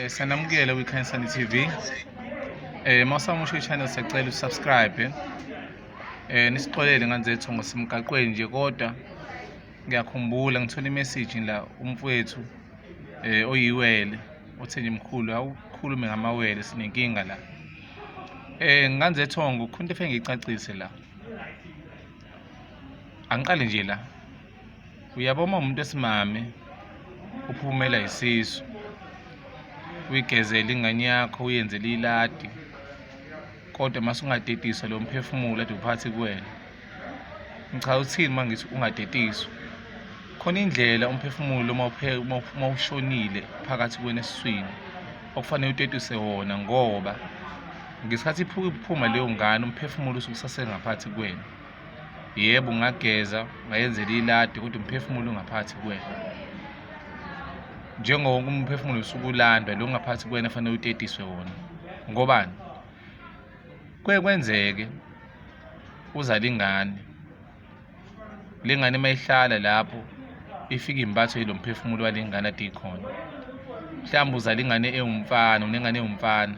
Siyanamukela kwiKhanyisani TV. Mawusamusha i-channel siyacela usubscribe. Nisixolele ngane zethu ngosemgaqweni nje kodwa ngiyakhumbula ngithola imessage la umfowethu oyiwele othe nje mkhulu awukhulume ngamawele sinenkinga la. Ngane zethongo khona into efike ngiyicacise la. Angiqale nje la. Uyabo uma umuntu wesimame uphumela isisu uyigezele ingane yakho uyenzele iladi kodwa mase ungadetiswa lo mphefumulo ade uphathi kuwena. Ngichaza uthini uma ngithi ungadetiswa? Khona indlela umphefumulo uma ushonile phakathi kuwena esiswini okufanele utetise wona ngoba ngesikhathi iphuma leyo ngane umphefumulo usuke usasengaphakathi kuwena. Yebo, ungageza ungayenzela iladi kodwa umphefumulo ungaphakathi kuwena. Njengoba wonke umphefumulo usuke ulandwa lo ongaphakathi kuwena fanele utetiswe wona. Ngobani? Kuye kwenzeke uzale ingane, le ngane uma ihlala lapho ifike imbathwe yilo mphefumulo wale ngane ade ikhona. Mhlawumbe uzale ingane ewumfana, unengane ewumfana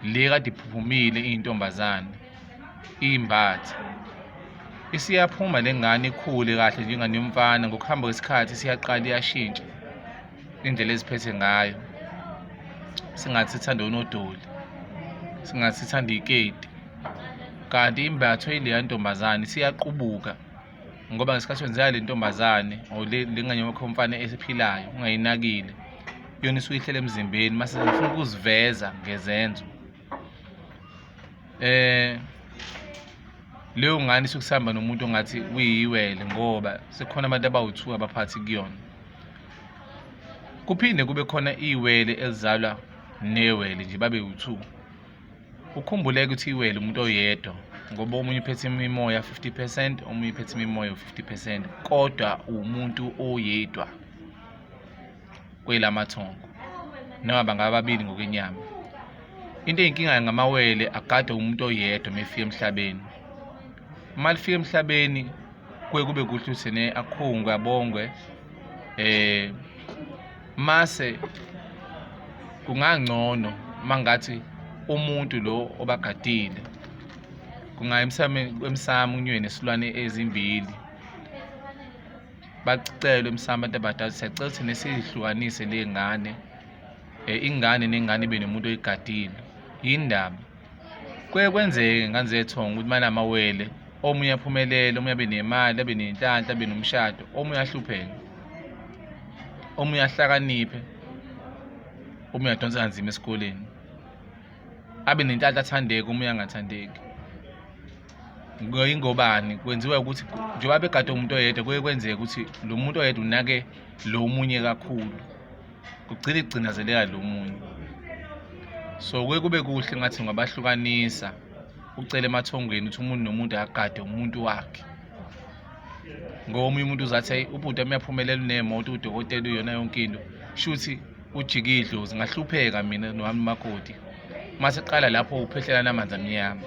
le kade iphuphumile iyintombazane. Iyimbatha. Isiyaphuma le ngane ikhule kahle njengane yomfana ngokuhamba kwesikhathi isiyaqala iyashintsha indlela eziphethe ngayo. Singathi ithanda onodoli, singathi ithanda iketi. Kanti imbathwe ileya ntombazane isiyaqubuka ngoba ngesikhathi wenzeka le ntombazane or le ngane yakho yomfana esiphilayo ungayinakile, yona isuke ihleli emzimbeni mase ifuna ukuziveza ngezenzo. Leyo ngane isuke isihamba nomuntu ongathi uyiwele ngoba sekukhona abantu abawu-two abaphathi kuyona. Kuphinde kube khona iwele elizalwa newele nje babe wu-two. Ukhumbuleke ukuthi iwele umuntu oyedwa ngoba omunye uphethe imimoya 50%, omunye uphethe imimoya u-50% kodwa umuntu oyedwa. Kwelamathongo noma bangaba babili ngokwenyama. Into eyinkinga ngamawele agade umuntu oyedwa uma efika emhlabeni. Uma lifika emhlabeni kuye kube kuhle ukuthi ne akhungwe abongwe mase kungangcono mangathi umuntu lo obagadile kungaya emsamo kunywe nesilwane ezimbili. Bacelwe emsamo abantu abadala siyacela ukuthi nesihlukanise le ngane ingane nengane ibe nomuntu oyigadile. Yini ndaba? Kuye kwenzeke ngane zethongo ukuthi manamawele omunye aphumelele, omunye abe nemali, abe nenhlanhla, abe nomshado, omunye ahlupheke, omunye ahlakaniphe, omunye adonse kanzima esikoleni, abe nenhlanhla athandeke, omunye angathandeki. Ingobani kwenziwa ukuthi njengoba begade umuntu oyedwa kuye kwenzeke ukuthi lo muntu oyedwa unake lo munye kakhulu kugcine kugcinazeleka lo munye. So kuye kube kuhle ngathi ungabahlukanisa ucele emathongweni ukuthi umuntu nomuntu akagade umuntu wakhe. Ngoba omunye umuntu uzathi hayi ubhuti wami uyaphumelela unemoto udokotela uyona yonke into shuthi ujike idlozi ngahlupheka mina nowami umakoti. Mase kuqala lapho uphehlelana amanzi amnyama.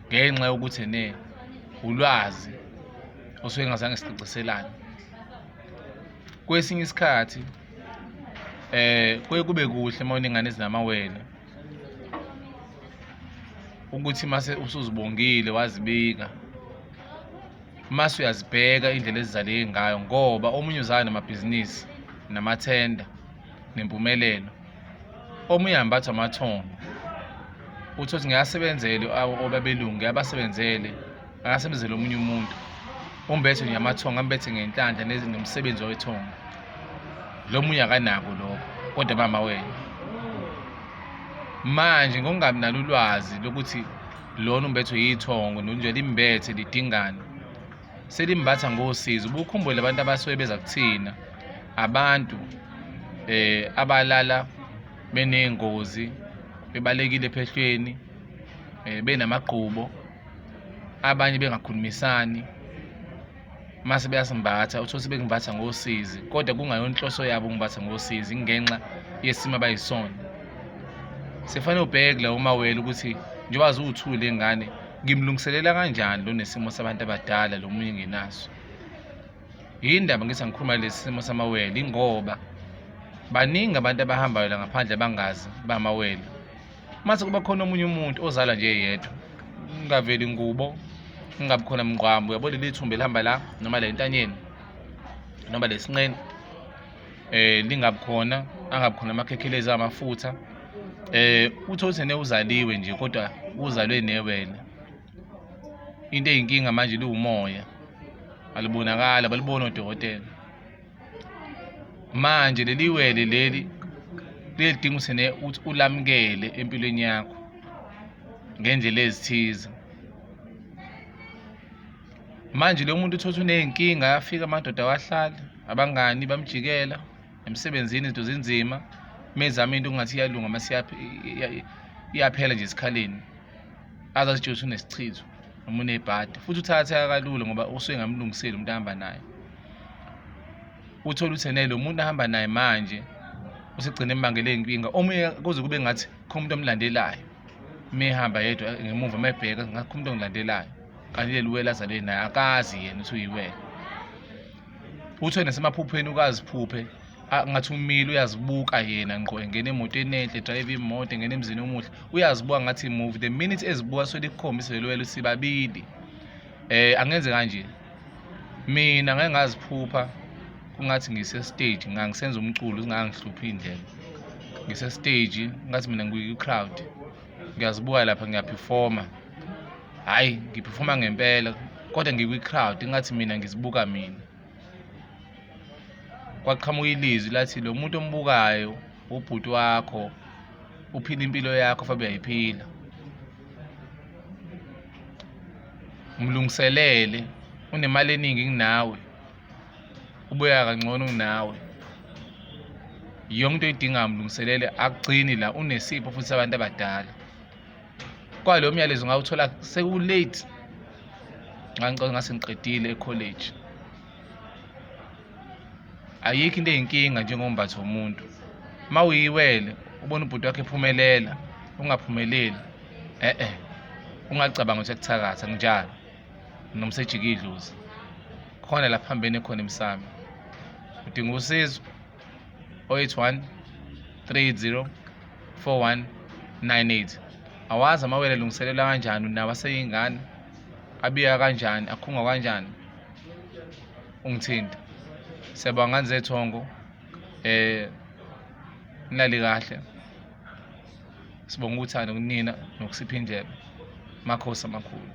Ngenxa yokuthi ne ulwazi osuke engazange sixoxiselane. Kwesinye isikhathi kuye kube kuhle uma unengane ezinamawele ukuthi mase usuzibongile wazibika mase uyazibheka indlela ezizaleke ngayo ngoba omunye uzala namabhizinisi namathenda nempumelelo. Omunye ambatha amathongo uthi uthi ngiyasebenzele obabelungu ngiyabasebenzele akasebenzele omunye umuntu umbethe nje amathongo ambethe ngenhlanhla nomsebenzi wethongo lo munye akanako lokho kodwa mama wena manje ngokungabi nalo ulwazi lokuthi lona umbethwe yithongo nonje limbethe lidingani selimbatha ngosizi ubukhumbule abantu abasuke beza kuthina abantu abalala benengozi bebalekile ephehlweni benamagqubo abanye bengakhulumisani mase beyasimbatha uthole sebekumbatha ngosizi kodwa kungayona inhloso yabo ukumbatha ngosizi ngenxa yesimo abayisona. Sekufanele ubheke lawo mawele ukuthi njengoba ziwu-two le ngane ngimlungiselela kanjani lo nesimo sabantu abadala lo munye ngenaso. Yini ndaba ngithi angikhuluma lesi simo samawele ingoba Baningi abantu abahambayo la ngaphandle abangazi bamawele. Mase kuba khona omunye umuntu ozalwa nje yedwa, kungaveli ngubo, kungabi khona mngqwambo, uyabo leli thumba elihamba la noma la entanyeni noma lesinqeni lingabi khona, angabi khona amakhekhelezi amafutha. Uthole ukuthi uzaliwe nje kodwa uzalwe newele. Into eyinkinga manje liwumoya, alibonakali, abaliboni odokotela. Manje leli wele leli liyelidinga ukuthi ne uthi ulamukele empilweni yakho ngendlela ezithize. Manje lo muntu uthole ukuthi uney'nkinga, ayafika amadoda awahlali, abangani bamjikela, emsebenzini izinto zinzima, mezama into kungathi iyalunga mase iyaphela nje esikhaleni. Aze azitshele ukuthi unesichitho noma unebhadi, futhi uthatheka kalula ngoba usuke engamlungiseli umuntu ahamba naye. Uthole ukuthi ene lo muntu ahamba naye manje usegcine embangele iy'nkinga, omunye kuze kube ngathi khona umuntu omlandelayo uma ehamba yedwa ngemuva uma ebheka ngathi khona umuntu ongilandelayo, kanti leli wele azalwe naye akazi yena ukuthi uyiwele. Uthole nasemaphupheni ukaziphuphe ngathi umile uyazibuka yena ngqo, engena emotweni enhle, edrayiva imoto, engena emzini omuhle, uyazibuka ngathi imuvi. The minute ezibuka suke likukhombisa lelo wele sibabili. Angenze kanje, mina ngake ngaziphupha kungathi ngise-stage, ngangisenza umculo zingangihluphi iy'ndlebe. Ngise-stage ngathi mina ngikwi-crowd, ngiyazibuka lapha ngiyaphefoma. Hhayi, ngiphefoma ngempela kodwa ngikwi-crowd engathi mina ngizibuka mina. Kwaqhamuka ilizwi lathi lo muntu ombukayo ubhuti wakho, uphila impilo yakho fabe uyayiphila. Mlungiselele, unemali eningi kunawe, ubuya kangcono kunawe. Yonke into oyidingayo mlungiselele, akugcini la, unesipho futhi sabantu abadala. Kwalowo myalezo ngawuthola seku-late, ngangicabanga ngase ngiqedile ekholeji. Ayikho into eyinkinga njengombatha womuntu. Uma uyiwele ubona ubhuti wakho ephumelela, ungaphumeleli, e-e, ungacabangi ukuthi akuthakatha kunjalo noma usejike idlozi. Khona la kuphambene khona emsamo. Udinga usizo 081 380 4198. Awazi amawele alungiselelwa kanjani, unawo aseyingane, abika kanjani, akhungwa kanjani, ungithinte. Siyabonga ngane zethongo, nilale kahle. Sibonga uthando kunina nokusipha indlebe. Makhosi amakhulu.